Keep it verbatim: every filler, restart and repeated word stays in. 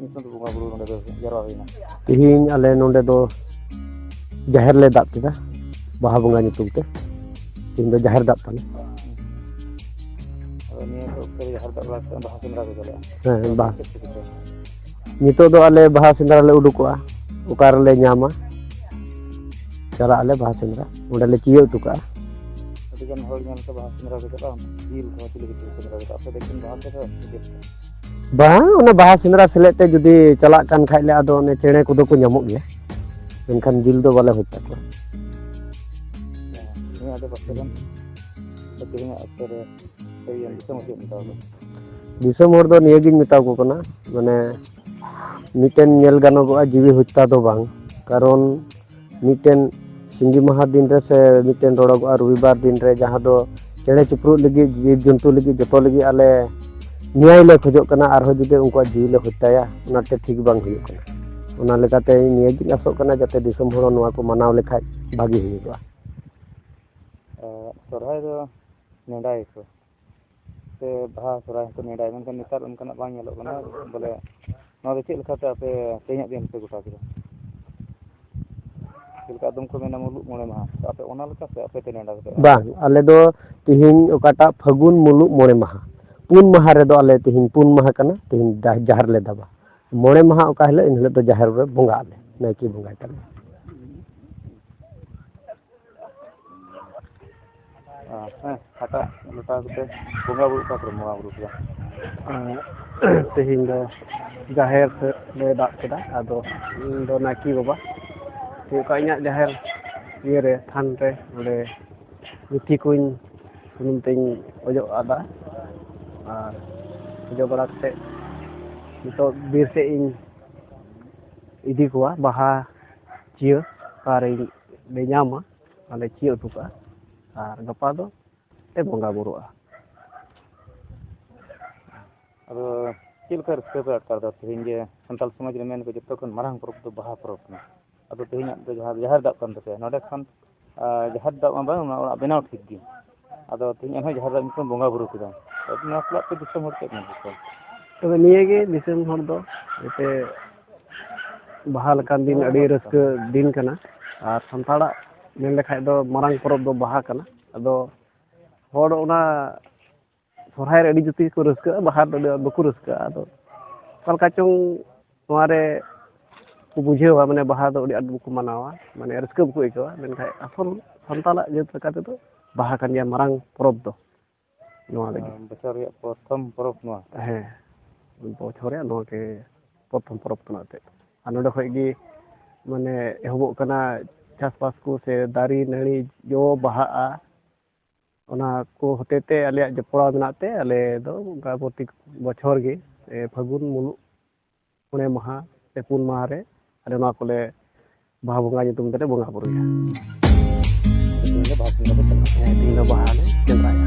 ᱧᱩᱛᱩᱢ ᱛᱮ ᱵᱚᱸᱜᱟ ᱵᱩᱨᱩ ᱱᱚᱰᱮ ᱫᱚ ᱡᱟᱨᱣᱟ ᱦᱩᱭᱱᱟ? ᱛᱮᱦᱮᱧ ᱟᱞᱮ ᱱᱚᱰᱮ ᱫᱚ ᱡᱟᱦᱮᱨ ᱞᱮ ᱫᱟᱵ ᱠᱮᱫᱟ, ᱵᱟᱦᱟ ᱵᱚᱸᱜᱟ ᱧᱩᱛᱩᱢ ᱛᱮ᱾ ᱛᱮᱦᱮᱧ ᱫᱚ ᱡᱟᱦᱮᱨ ᱫᱟᱵ ᱛᱟᱞᱮ᱾ ᱟᱫᱚ ᱱᱤᱭᱟᱹ ᱠᱚ ᱚᱠᱛᱮ ᱨᱮ ᱡᱟᱦᱮᱨ ᱫᱟᱵ ᱵᱟᱲᱟ ᱠᱟᱛᱮ ᱵᱟᱦᱟ ᱥᱮᱸᱫᱽᱨᱟ ᱠᱚ ᱪᱟᱞᱟᱜᱼᱟ? ᱦᱮᱸ, ᱵᱟᱦᱟ᱾ ᱪᱮᱫ ᱛᱮᱯᱮ ᱪᱤᱠᱟᱹᱭᱟ? ᱱᱤᱛᱚᱜ ᱫᱚ ᱟᱞᱮ ᱵᱟᱦᱟ ᱥᱮᱸᱫᱽᱨᱟ ᱞᱮ ᱩᱰᱩᱠᱚᱜᱼᱟ, ᱚᱠᱟ ᱨᱮᱞᱮ ᱧᱟᱢᱟ, ᱪᱟᱞᱟᱜ ᱟᱞᱮ ᱵᱟᱦᱟ ᱥᱮᱸᱫᱽᱨᱟ, ᱚᱸᱰᱮ ᱞᱮ ᱪᱤᱭᱟᱹ ᱦᱚᱴᱚ ᱠᱟᱜᱼᱟ᱾ ᱟᱹᱰᱤ ᱜᱟᱱ ᱦᱚᱲ ᱧᱮᱞ ᱠᱚ ᱵᱟᱦᱟ ᱥᱮᱸᱫᱽᱨᱟ ᱠᱚ ᱪᱟᱞᱟᱜᱼᱟ, ᱡᱤᱞ ᱠᱚ ᱪᱤᱞᱤ ᱠᱚ ᱥᱮᱸᱫᱽᱨᱟ ᱠᱚ ᱪᱟᱞᱟᱜᱼᱟ, ᱟᱯᱮ ᱫᱚ ᱮᱠᱮᱱ ᱵᱟᱦᱟ ᱥᱮᱸᱫᱽᱨᱟ ᱥᱮ ᱪᱮᱫ? ᱵᱟᱝ, ᱚᱱᱟ ᱵᱟᱦᱟ ᱥᱮᱸᱫᱽᱨᱟ ᱥᱮᱞᱮᱫ ᱛᱮ ᱡᱩᱫᱤ ᱪᱟᱞᱟᱜ ᱠᱟᱱ ᱠᱷᱟᱡ ᱞᱮ, ᱟᱫᱚ ᱚᱱᱮ ᱪᱮᱬᱮ ᱠᱚᱫᱚ ᱠᱚ ᱧᱟᱢᱚᱜ ᱜᱮᱭᱟ, ᱢᱮᱱᱠᱷᱟᱱ ᱡᱤᱞ ᱫᱚ ᱵᱟᱞᱮ ᱦᱚᱛᱟ ᱠᱚᱣᱟ᱾ ᱱᱤᱭᱟᱹ ᱟᱰᱮ ᱯᱟᱥᱮ ᱨᱮᱱ ᱥᱮ ᱛᱮᱦᱮᱧᱟᱜ ᱚᱠᱛᱚ ᱨᱮ ᱥᱮ ᱤᱭᱟᱹ ᱫᱤᱥᱚᱢ ᱦᱚᱲ ᱪᱮᱫ ᱢᱮᱛᱟᱣ ᱠᱚᱣᱟ? ᱫᱤᱥᱚᱢ ᱦᱚᱲ ᱫᱚ ᱱᱤᱭᱟᱹᱜᱤᱧ ᱢᱮᱛᱟ ᱠᱚ ᱠᱟᱱᱟ, ᱢᱟᱱᱮ ᱢᱤᱫᱴᱮᱱ ᱧᱮᱞ ᱜᱟᱱᱚᱜᱚᱜᱼᱟ ᱡᱤᱣᱤ ᱦᱚᱛᱟ ᱫᱚ ᱵᱟᱝ, ᱠᱟᱨᱚᱱ ᱢᱤᱫᱴᱮᱱ ᱥᱤᱸᱜᱤ ᱢᱟᱦᱟ ᱫᱤᱱ ᱨᱮ ᱥᱮ ᱢᱤᱫᱴᱮᱱ ᱨᱚᱲᱚᱜᱚᱜᱼᱟ ᱨᱚᱵᱤᱵᱟᱨ ᱫᱤᱱ ᱨᱮ, ᱡᱟᱦᱟᱸ ᱫᱚ ᱪᱮᱬᱮ ᱪᱤᱯᱨᱩᱫ ᱞᱟᱹᱜᱤᱫ, ᱡᱤᱵᱽ ᱡᱚᱱᱛᱩ ᱞᱟᱹᱜᱤᱫ, ᱡᱚᱛᱚ ᱞᱟᱹᱜᱤᱫ ᱟᱞᱮ ᱱᱮᱭᱟᱭ ᱞᱮ ᱠᱷᱚᱡᱚᱜ ᱠᱟᱱᱟ᱾ ᱟᱨᱦᱚᱸ ᱡᱩᱫᱤ ᱩᱱᱠᱩᱣᱟᱜ ᱡᱤᱣᱤ ᱞᱮ ᱦᱚᱛᱭᱟᱭᱟ, ᱚᱱᱟᱛᱮ ᱴᱷᱤᱠ ᱵᱟᱝ ᱦᱩᱭᱩᱜ ᱠᱟᱱᱟ᱾ ᱚᱱᱟ ᱞᱮᱠᱟᱛᱮ ᱤᱧ ᱱᱤᱭᱟᱹᱜᱤᱧ ᱟᱥᱚᱜ ᱠᱟᱱᱟ ᱡᱟᱛᱮ ᱫᱤᱥᱚᱢ ᱦᱚᱲ ᱦᱚᱸ ᱱᱚᱣᱟ ᱠᱚ ᱢᱟᱱᱟᱣ ᱞᱮᱠᱷᱟᱡ ᱵᱷᱟᱜᱤ ᱦᱩᱭᱩᱜᱚᱜᱼᱟ᱾ ᱮ, ᱥᱚᱨᱦᱟᱭ ᱫᱚ ᱱᱮᱰᱟᱭᱟᱠᱚ ᱥᱮ ᱵᱟᱦᱟ ᱥᱚᱨᱦᱟᱭ ᱦᱚᱸᱠᱚ ᱱᱮᱰᱟᱭᱟ, ᱢᱮᱱᱠᱷᱟᱱ ᱱᱮᱛᱟᱨ ᱚᱱᱠᱟᱱᱟᱜ ᱵᱟᱝ ᱧᱮᱞᱚᱜ ᱠᱟᱱᱟ᱾ ᱵᱚᱞᱮ ᱱᱚᱣᱟ ᱫᱚ ᱪᱮᱫ ᱞᱮᱠᱟᱛᱮ ᱟᱯᱮ ᱛᱮᱦᱮᱧᱟᱜ ᱫᱤᱱ ᱯᱮ ᱜᱚᱴᱟ ᱠᱮᱫᱟ? ᱪᱮᱫ ᱞᱮᱠᱟ ᱟᱫᱚᱢ ᱠᱚ ᱢᱮᱱᱟ ᱢᱩᱞᱩᱜ ᱢᱚᱬᱮ ᱢᱟᱦᱟ, ᱛᱚ ᱟᱯᱮ ᱚᱱᱟ ᱞᱮᱠᱟ ᱥᱮ ᱟᱯᱮ ᱯᱮ ᱱᱮᱰᱟ ᱠᱟᱛᱮ? ᱵᱟᱝ, ᱟᱞᱮ ᱫᱚ ᱛᱤᱦᱤᱧ ᱚᱠᱟᱴᱟᱜ ᱯᱷᱟᱹᱜᱩᱱ ᱢᱩᱞᱩᱜ ᱢᱚᱬᱮ ᱢᱟᱦᱟ, ᱯᱩᱱ ᱢᱟᱦᱟ ᱨᱮᱫᱚ ᱟᱞᱮ ᱛᱤᱦᱤᱧ ᱯᱩᱱ ᱢᱟᱦᱟ ᱠᱟᱱᱟ, ᱛᱤᱦᱤᱧ ᱫᱟ-, ᱡᱟᱦᱮᱨ ᱞᱮ ᱫᱟᱵᱟ᱾ ᱢᱚᱬᱮ ᱢᱟᱦᱟ ᱚᱠᱟ ᱦᱤᱞᱳᱜ, ᱮᱱ ᱦᱤᱞᱳᱜ ᱫᱚ ᱡᱟᱦᱮᱨ ᱨᱮ ᱵᱚᱸᱜᱟᱜ ᱟᱞᱮ, ᱱᱟᱭᱠᱮ ᱵᱚᱸᱜᱟᱭ ᱛᱟᱞᱮᱭᱟ᱾ ᱟᱨ ᱦᱮᱸ, ᱦᱟᱴᱟᱜ ᱞᱚᱴᱟ ᱠᱚᱛᱮ ᱵᱚᱸᱜᱟ ᱵᱩᱨᱩ, ᱚᱠᱟ ᱠᱚᱨᱮᱢ ᱵᱚᱸᱜᱟ ᱵᱩᱨᱩ ᱠᱮᱫᱟ? ᱟᱨ ᱛᱮᱦᱮᱧ ᱫᱚ ᱡᱟᱦᱮᱨ ᱥᱮᱫ ᱞᱮ ᱫᱟᱵ ᱠᱮᱫᱟ᱾ ᱟᱫᱚ ᱤᱧ ᱫᱚ ᱱᱟᱭᱠᱮ ᱵᱟᱵᱟ, ᱚᱠᱟ ᱤᱧᱟᱹᱜ ᱡᱟᱦᱮᱨ ᱤᱭᱟᱹᱨᱮ, ᱛᱷᱟᱱ ᱨᱮ, ᱚᱸᱰᱮ ᱢᱤᱛᱷᱤ ᱠᱚᱧ ᱥᱩᱱᱩᱢ ᱛᱮᱧ ᱚᱡᱚᱜ ᱟᱫᱟ᱾ ᱟᱨ ᱚᱡᱚᱜ ᱵᱟᱲᱟ ᱠᱟᱛᱮᱫ ᱱᱤᱛᱚᱜ ᱵᱤᱨ ᱥᱮᱫ ᱤᱧ ᱤᱫᱤ ᱠᱚᱣᱟ ᱵᱟᱦᱟ ᱪᱤᱭᱟᱹ, ᱚᱠᱟᱨᱮ ᱞᱮ ᱧᱟᱢᱟ, ᱟᱨᱞᱮ ᱪᱤᱭᱟᱹ ᱦᱚᱴᱚ ᱠᱟᱜᱼᱟ᱾ ᱟᱨ ᱜᱟᱯᱟ ᱫᱚ ᱞᱮ ᱵᱚᱸᱜᱟ ᱵᱩᱨᱩᱜᱼᱟ᱾ ᱟᱫᱚ ᱪᱮᱫ ᱞᱮᱠᱟ ᱨᱟᱹᱥᱠᱟᱹ ᱯᱮ ᱟᱴᱠᱟᱨ ᱮᱫᱟ ᱛᱮᱦᱮᱧ ᱡᱮ ᱥᱟᱱᱛᱟᱲ ᱥᱚᱢᱟᱡᱽ ᱨᱮ ᱢᱮᱱ ᱠᱚ ᱡᱚᱛᱚ ᱠᱷᱚᱱ ᱢᱟᱨᱟᱝ ᱯᱚᱨᱚᱵᱽ ᱫᱚ ᱵᱟᱦᱟ ᱯᱚᱨᱚᱵᱽ ᱠᱟᱱᱟ? ᱟᱫᱚ ᱛᱮᱦᱮᱧᱟᱜ ᱫᱚ ᱡᱟᱦᱟᱸ ᱡᱟᱦᱮᱨ ᱫᱟᱵ ᱠᱟᱱ ᱛᱟᱯᱮᱭᱟ, ᱱᱚᱰᱮ ᱠᱷᱚᱱ, ᱟᱨ ᱡᱟᱦᱮᱨ ᱫᱟᱵ ᱢᱟ ᱵᱟᱝ, ᱚᱱᱟ ᱚᱲᱟᱜ ᱵᱮᱱᱟᱣ ᱴᱷᱤᱠ ᱜᱮ, ᱟᱫᱚ ᱛᱮᱦᱮᱧ ᱮᱱᱦᱚᱸ ᱡᱟᱦᱮᱨ ᱫᱟᱵ ᱧᱩᱛᱩᱢ ᱵᱚᱸᱜᱟ ᱵᱩᱨᱩ ᱠᱮᱫᱟ᱾ ᱟᱫᱚ ᱱᱚᱣᱟ ᱥᱟᱞᱟᱜ ᱟᱯᱮ ᱫᱤᱥᱚᱢ ᱦᱚᱲ ᱪᱮᱫ ᱢᱮᱱ ᱠᱚᱣᱟ? ᱛᱚᱵᱮ ᱱᱤᱭᱟᱹ ᱜᱮ ᱫᱤᱥᱚᱢ ᱦᱚᱲ ᱫᱚ, ᱡᱟᱛᱮ ᱵᱟᱦᱟ ᱞᱮᱠᱟᱱ ᱫᱤᱱ ᱟᱹᱰᱤ ᱨᱟᱹᱥᱠᱟᱹ ᱫᱤᱱ ᱠᱟᱱᱟ᱾ ᱟᱨ ᱥᱟᱱᱛᱟᱲᱟᱜ ᱢᱮᱱ ᱞᱮᱠᱷᱟᱡ ᱫᱚ ᱢᱟᱨᱟᱝ ᱯᱚᱨᱚᱵᱽ ᱫᱚ ᱵᱟᱦᱟ ᱠᱟᱱᱟ᱾ ᱟᱫᱚ ᱦᱚᱲ ᱚᱱᱟ ᱥᱚᱨᱦᱟᱭ ᱨᱮ ᱟᱹᱰᱤ ᱡᱩᱛᱤ ᱠᱚ ᱨᱟᱹᱥᱠᱟᱹᱜᱼᱟ, ᱵᱟᱦᱟ ᱨᱮᱫᱚ ᱟᱹᱰᱤ ᱟᱸᱴ ᱵᱟᱠᱚ ᱨᱟᱹᱥᱠᱟᱹᱜᱼᱟ᱾ ᱟᱫᱚ ᱚᱠᱟ ᱞᱮᱠᱟ ᱪᱚᱝ ᱱᱚᱣᱟ ᱨᱮ ᱠᱚ ᱵᱩᱡᱷᱟᱹᱣᱟ, ᱢᱟᱱᱮ ᱵᱟᱦᱟ ᱫᱚ ᱟᱹᱰᱤ ᱟᱸᱴ ᱵᱟᱠᱚ ᱢᱟᱱᱟᱣᱟ, ᱢᱟᱱᱮ ᱨᱟᱹᱥᱠᱟᱹ ᱵᱟᱠᱚ ᱟᱹᱭᱠᱟᱹᱣᱟ᱾ ᱢᱮᱱᱠᱷᱟᱱ ᱟᱥᱚᱞ ᱥᱟᱱᱛᱟᱲᱟᱜ ᱡᱟᱹᱛ ᱞᱮᱠᱟ ᱛᱮᱫᱚ ᱵᱟᱦᱟ ᱠᱟᱱ ᱜᱮᱭᱟ ᱢᱟᱨᱟᱝ ᱯᱚᱨᱚᱵᱽ ᱫᱚ ᱱᱚᱣᱟ ᱞᱟᱹᱜᱤᱫ᱾ ᱵᱚᱪᱷᱚᱨ ᱨᱮᱭᱟᱜ ᱯᱨᱚᱛᱷᱚᱢ ᱯᱚᱨᱚᱵᱽ ᱱᱚᱣᱟ᱾ ᱦᱮᱸ, ᱵᱚᱪᱷᱚᱨ ᱨᱮᱭᱟᱜ ᱱᱚᱣᱟ ᱜᱮ ᱯᱨᱚᱛᱷᱚᱢ ᱯᱚᱨᱚᱵᱽ ᱠᱟᱱᱟ ᱮᱱᱛᱮᱫ᱾ ᱟᱨ ᱱᱚᱰᱮ ᱠᱷᱚᱡ ᱜᱮ ᱢᱟᱱᱮ ᱮᱦᱚᱵᱚᱜ ᱠᱟᱱᱟ ᱪᱟᱥᱵᱟᱥ ᱠᱚ, ᱥᱮ ᱫᱟᱨᱮ ᱱᱟᱹᱲᱤ ᱡᱚ ᱵᱟᱦᱟᱜᱼᱟ᱾ ᱚᱱᱟ ᱠᱚ ᱦᱚᱛᱮ ᱛᱮ ᱟᱞᱮᱭᱟᱜ ᱡᱚᱯᱲᱟᱣ ᱢᱮᱱᱟᱜ ᱛᱮ, ᱟᱞᱮ ᱫᱚ ᱚᱱᱠᱟ ᱯᱨᱚᱛᱮᱠ ᱵᱚᱪᱷᱚᱨ ᱜᱮ, ᱮ, ᱯᱷᱟᱹᱜᱩᱱ ᱢᱩᱞᱩᱜ ᱢᱚᱬᱮ ᱢᱟᱦᱟ ᱥᱮ ᱯᱩᱱ ᱢᱟᱦᱟ ᱨᱮ ᱟᱞᱮ ᱱᱚᱣᱟ ᱠᱚᱞᱮ ᱵᱟᱦᱟ ᱵᱚᱸᱜᱟ ᱧᱩᱛᱩᱢ ᱛᱮᱞᱮ ᱵᱚᱸᱜᱟ ᱵᱩᱨᱩᱭᱟ᱾ ᱛᱮᱦᱮᱧ ᱫᱚ ᱵᱟᱦᱟ ᱥᱮᱸᱫᱽᱨᱟ ᱞᱮ ᱪᱟᱞᱟᱜᱼᱟ᱾ ᱦᱮᱸ, ᱛᱮᱦᱮᱧ ᱫᱚ ᱵᱟᱦᱟ ᱞᱮ ᱥᱮᱸᱫᱽᱨᱟᱭᱟ᱾